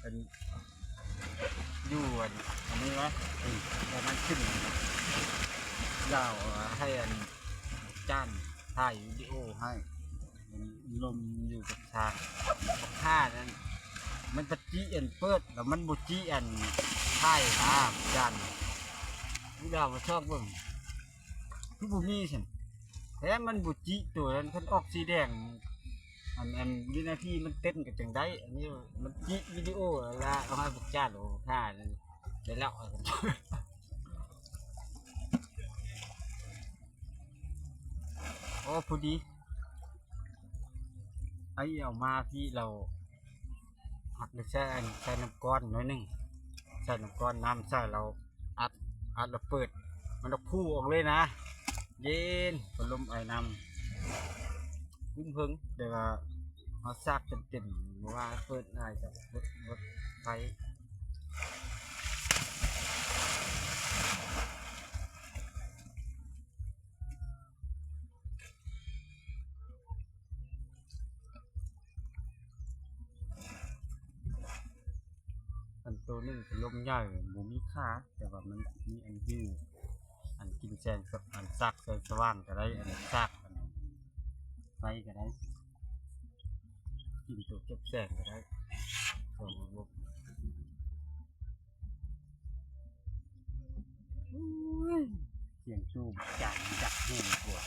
ອັນ ຢູ່ອັນ ອັນນີ້ນະ ເອີ ແລ້ວມັນຂຶ້ນ ລາວໃຫ້ອັນ ຈານຖ່າຍວິດີໂອໃຫ້ ລົມຢູ່ກັບຊາກ ບັກຫ່ານັ້ນ ມັນປະຈິອັນເປີດ ແລ້ວມັນບໍ່ຈິອັນຖ່າຍນະ ຈານ ລາວມາຊອກເບິ່ງ ຄືບໍ່ມີຊັ້ນ ແທ້ມັນບໍ່ຈິໂຕນັ້ນ ຄັນອອກສີແດງ ອັນ ອັນວິນາທີມັນເຕັ້ນກໍຈັ່ງໄດ້ ອັນນີ້ມັນຈິວິດີໂອລະເອົາໃຫ້ພວກຈານ ໂອ້ ທ່ານັ້ນໄດ້ແລ້ວ ໂອ້ ພໍດີ ໄອ້ເອົາມາພີ້ ລາວ ອັດ ໃສ່ ໃສ່ນ້ຳກ້ອນໜ້ອຍໜຶ່ງ ໃສ່ນ້ຳກ້ອນ ນ້ຳໃສ່ ລາວອັດ ອັດແລ້ວເປີດ ມັນອອກພູອອກເລີຍນະ ເຢັນ ພັດລົມໄອນ້ຳ ກຸ້ມເພິງ ແຕ່ວ່າເຮົາສາກຈົນເຕັມ ບໍ່ວ່າເປີດຫຼາຍກໍເບິດ ເບິດໄຟ. ອັນໂຕໜຶ່ງເປັນລົມໃຫຍ່ ບໍ່ມີຂາ ແຕ່ວ່າມັນມີອັນຢູ່ ອັນກິນແສງສະ ອັນສາກແສງສະຫວ່າງກໍໄດ້ ອັນສາກອັນໄຟກໍໄດ້ ກິນໂຕເກັບແສງກໍໄດ້ ສອງລະບົບ. ໂອ້ຍ ສຽງຕູບຈາກດັກແຮງກວ່າ